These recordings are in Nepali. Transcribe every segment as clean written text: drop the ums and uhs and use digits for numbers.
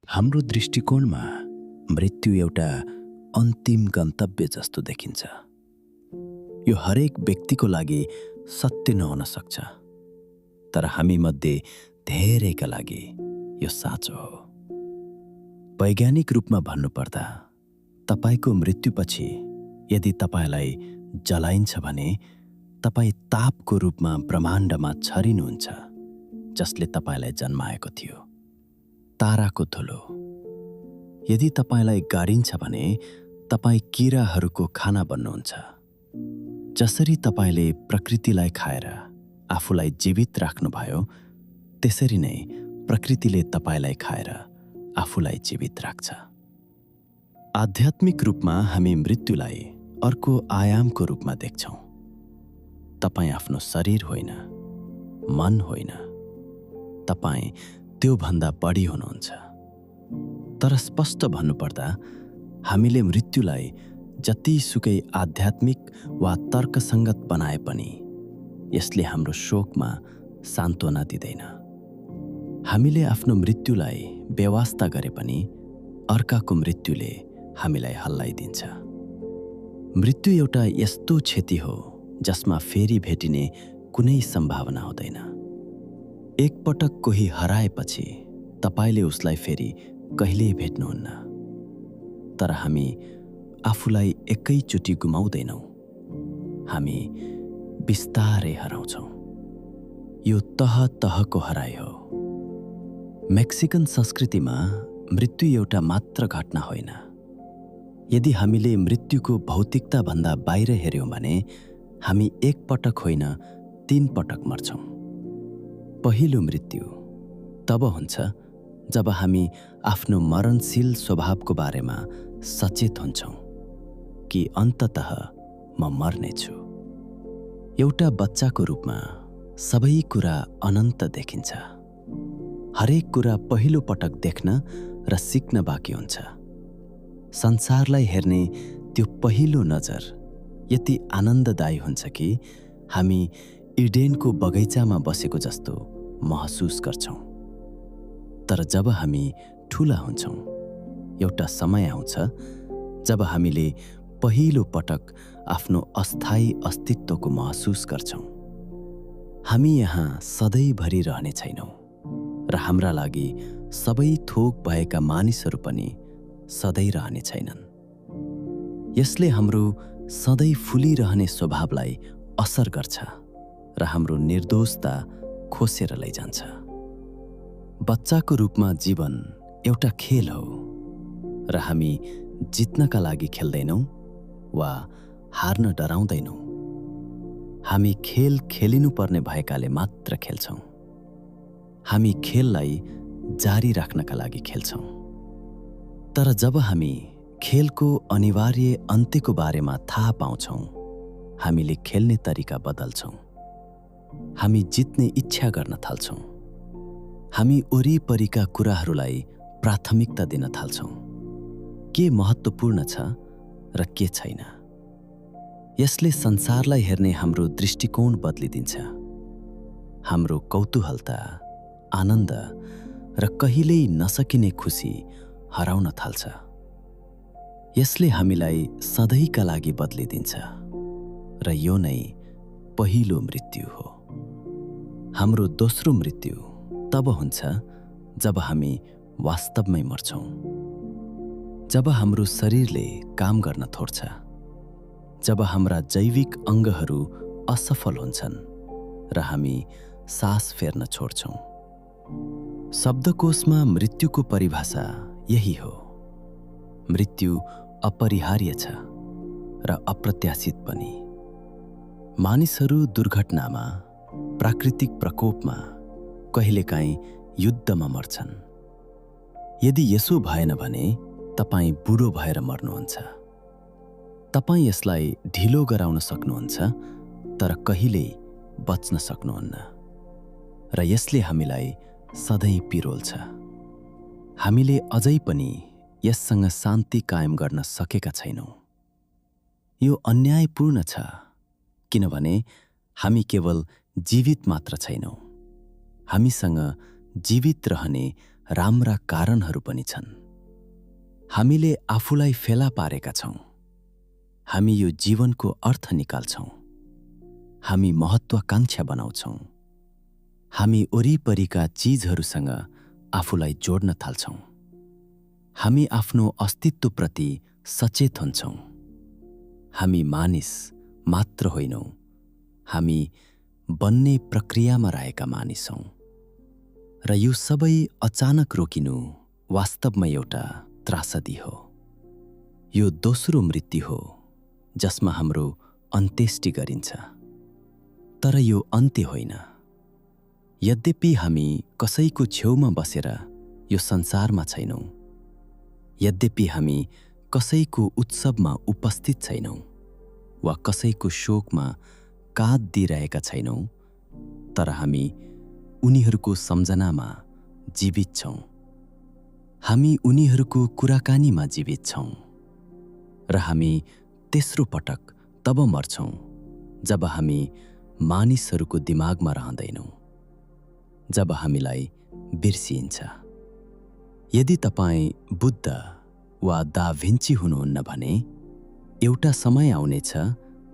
हाम्रो दृष्टिकोणमा मृत्यु एउटा अन्तिम गन्तव्य जस्तो देखिन्छ। यो हरेक व्यक्तिको लागि सत्य नहुन सक्छ, तर हामी मध्ये धेरैका लागि यो साँचो हो। वैज्ञानिक रूपमा भन्नुपर्दा तपाईको मृत्युपछि यदि तपाईलाई जलाइन्छ भने तपाई तापको रूपमा ब्रह्माण्डमा छरिनुहुन्छ, जसले तपाईलाई जन्माएको थियो। ताराको धुलो। यदि तपाईलाई गाडिन्छ भने तपाई किराहरूको खाना बन्नुहुन्छ। जसरी तपाईले प्रकृतिलाई खाएर आफूलाई जीवित राख्नुभयो, त्यसरी नै प्रकृतिले तपाईलाई खाएर आफूलाई जीवित राख्छ। आध्यात्मिक रूपमा हामी मृत्युलाई अर्को आयामको रूपमा देख्छौं। तपाई आफ्नो शरीर होइन, मन होइन, तपाई त्योभन्दा बढी हुनुहुन्छ। तर स्पष्ट भन्नुपर्दा हामीले मृत्युलाई जतिसुकै आध्यात्मिक वा तर्कसङ्गत बनाए पनि यसले हाम्रो शोकमा सान्त्वना दिँदैन। हामीले आफ्नो मृत्युलाई बेवास्ता गरे पनि अर्काको मृत्युले हामीलाई हल्लाइदिन्छ। मृत्यु एउटा यस्तो क्षति हो जसमा फेरि भेटिने कुनै सम्भावना हुँदैन। एक पटक कोही हराएपछि तपाईले उसलाई फेरि कहिल्यै भेट्नुहुन्न, तर हामी आफूलाई एकैचोटि गुमाउँदैनौँ, हामी बिस्तारै हराउँछौँ। यो तह तहको हराइ हो। मेक्सिकन संस्कृतिमा मृत्यु एउटा मात्र घटना होइन। यदि हामीले मृत्युको भौतिकता भन्दा बाहिर हेर्यौं भने हामी एक पटक होइन 3 पटक मर्छौं। पहिलो मृत्यु तब हुन्छ जब हामी आफ्नो मरणशील स्वभावको बारेमा सचेत हुन्छौं कि अन्ततः म मर्नेछु। एउटा बच्चाको रूपमा सबै कुरा अनन्त देखिन्छ। हरेक कुरा पहिलो पटक देख्न र सिक्न बाँकी हुन्छ। संसारलाई हेर्ने त्यो पहिलो नजर यति आनन्ददायी हुन्छ कि हामी इडेनको बगैँचामा बसेको जस्तो महसुस गर्छौं। तर जब हामी ठूला हुन्छौं, एउटा समय आउँछ जब हामीले पहिलो पटक आफ्नो अस्थायी अस्तित्वको महसुस गर्छौं। हामी यहाँ सधैँभरि रहने छैनौं र हाम्रा लागि सबै थोक भएका मानिसहरू पनि सधैँ रहने छैनन्। यसले हाम्रो सधैँ फुलिरहने स्वभावलाई असर गर्छ र हाम्रो निर्दोषता खोसेर लैजान्छ। बच्चाको रूपमा जीवन एउटा खेल हो र हामी जित्नका लागि खेल्दैनौं वा हार्न डराउँदैनौं। हामी खेल खेलिनुपर्ने भएकाले मात्र खेल्छौं। हामी खेललाई जारी राख्नका लागि खेल्छौं। तर जब हामी खेलको अनिवार्य अन्त्यको बारेमा थाहा पाउँछौं, हामीले खेल्ने तरिका बदल्छौं। हामी जित्ने इच्छा गर्न थाल्छौं। हामी वरिपरिका कुराहरूलाई प्राथमिकता दिन थाल्छौं। के महत्त्वपूर्ण छ र के छैन। यसले संसारलाई हेर्ने हाम्रो दृष्टिकोण बदलिदिन्छ। हाम्रो कौतूहलता, आनन्द र कहिल्यै नसकिने खुसी हराउन थाल्छ। यसले हामीलाई सधैँका लागि बदलिदिन्छ र यो नै पहिलो मृत्यु हो। हाम्रो दोस्रो मृत्यु तब हुन्छ जब हामी वास्तवमै मर्छौं। जब हाम्रो शरीरले काम गर्न छोड्छ, जब हाम्रा जैविक अङ्गहरू असफल हुन्छन् र हामी सास फेर्न छोड्छौं। शब्दकोशमा मृत्युको परिभाषा यही हो। मृत्यु अपरिहार्य छ र अप्रत्याशित पनि। मानिसहरू दुर्घटनामा, प्राकृतिक प्रकोपमा, कहिलेकाहीँ युद्धमा मर्छन्। यदि यसो भएन भने तपाई बुढो भएर मर्नुहुन्छ। तपाई यसलाई ढिलो गराउन सक्नुहुन्छ, तर कहिल्यै बच्न सक्नुहुन्न र यसले हामीलाई सधैँ पिरोल्छ। हामीले अझै पनि यससँग शान्ति कायम गर्न सकेका छैनौं। यो अन्यायपूर्ण छ किनभने हामी केवल जीवित मात्र छैनौं, हामीसँग जीवित रहने राम्रा कारणहरू पनि छन्। हामीले आफूलाई फेला पारेका छौँ। हामी यो जीवनको अर्थ निकाल्छौँ। हामी महत्त्वाकांक्षा बनाउँछौँ। हामी वरिपरिका चीजहरूसँग आफूलाई जोड्न थाल्छौँ। हामी आफ्नो अस्तित्वप्रति सचेत हुन्छौँ। हामी मानिस मात्र होइनौँ, हामी बन्ने प्रक्रियामा रहेका मानिस हौँ। र यो सबै अचानक रोकिनु वास्तवमा एउटा त्रासदी हो। यो दोस्रो मृत्यु हो जसमा हाम्रो अन्त्येष्टि गरिन्छ। तर यो अन्त्य होइन। यद्यपि हामी कसैको छेउमा बसेर यो संसारमा छैनौँ, यद्यपि हामी कसैको उत्सवमा उपस्थित छैनौँ वा कसैको शोकमा काँध दिइरहेका छैनौँ, तर हामी उनीहरूको सम्झनामा जीवित छौँ। हामी उनीहरूको कुराकानीमा जीवित छौँ। र हामी तेस्रो पटक तब मर्छौँ जब हामी मानिसहरूको दिमागमा रहँदैनौँ, जब हामीलाई बिर्सिन्छ। यदि तपाईँ बुद्ध वा दा भिन्ची हुनुहुन्न भने एउटा समय आउनेछ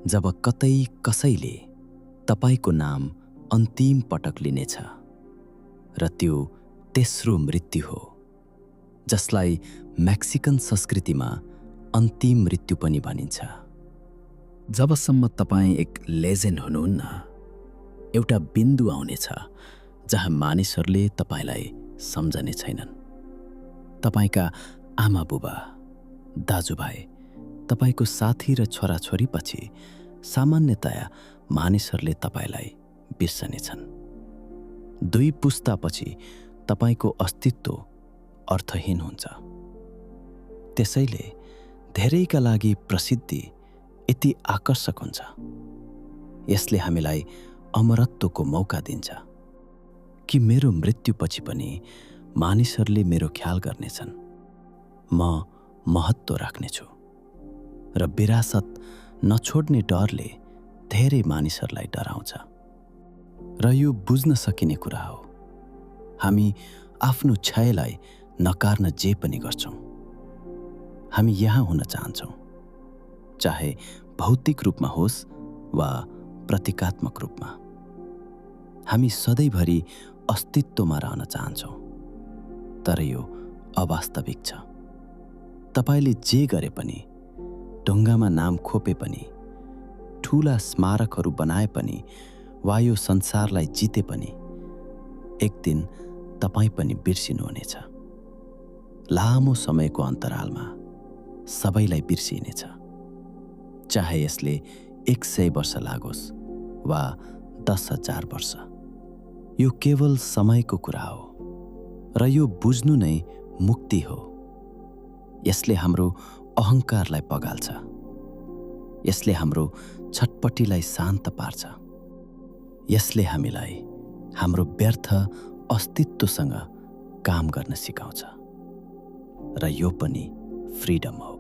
जब कतै कसैले तपाईको नाम अन्तिम पटक लिनेछ, र त्यो तेस्रो मृत्यु हो, जसलाई मेक्सिकन संस्कृतिमा अन्तिम मृत्यु पनि भनिन्छ। जबसम्म तपाईँ एक लेजेन्ड हुनुहुन्न, एउटा बिन्दु आउनेछ जहाँ मानिसहरूले तपाईलाई सम्झने छैनन्। तपाईका आमा बुबा, दाजुभाइ, तपाईको साथी र छोराछोरीपछि सामान्यतया मानिसहरूले तपाईलाई बिर्सनेछन्। 2 पुस्तापछि तपाईको अस्तित्व अर्थहीन हुन्छ। त्यसैले धेरैका लागि प्रसिद्धि यति आकर्षक हुन्छ। यसले हामीलाई अमरत्वको मौका दिन्छ कि मेरो मृत्युपछि पनि मानिसहरूले मेरो ख्याल गर्नेछन्। म महत्त्व राख्नेछु। र विरासत नछोड्ने डरले धेरै मानिसहरूलाई डराउँछ। र यो बुझ्न सकिने कुरा हो। हामी आफ्नो क्षयलाई नकार्न जे पनि गर्छौँ। हामी यहाँ हुन चाहन्छौँ, चाहे भौतिक रूपमा होस् वा प्रतीकात्मक रूपमा। हामी सधैँभरि अस्तित्वमा रहन चाहन्छौँ, तर यो अवास्तविक छ। तपाईले जे गरे पनि, ढुङ्गामा नाम खोपे पनि, ठूला स्मारकहरू बनाए पनि वा यो संसारलाई जिते पनि, एक दिन तपाईँ पनि बिर्सिनुहुनेछ। लामो समयको अन्तरालमा सबैलाई बिर्सिनेछ, चाहे यसले 100 वर्ष लागोस् वा 10,000 वर्ष। यो केवल समयको कुरा हो, र यो बुझ्नु नै मुक्ति हो। यसले हाम्रो अहङ्कारलाई पगाल्छ। यसले हाम्रो छटपटीलाई शान्त पार्छ। यसले हामीलाई हाम्रो व्यर्थ अस्तित्वसँग काम गर्न सिकाउँछ। र यो पनि फ्रिडम हो।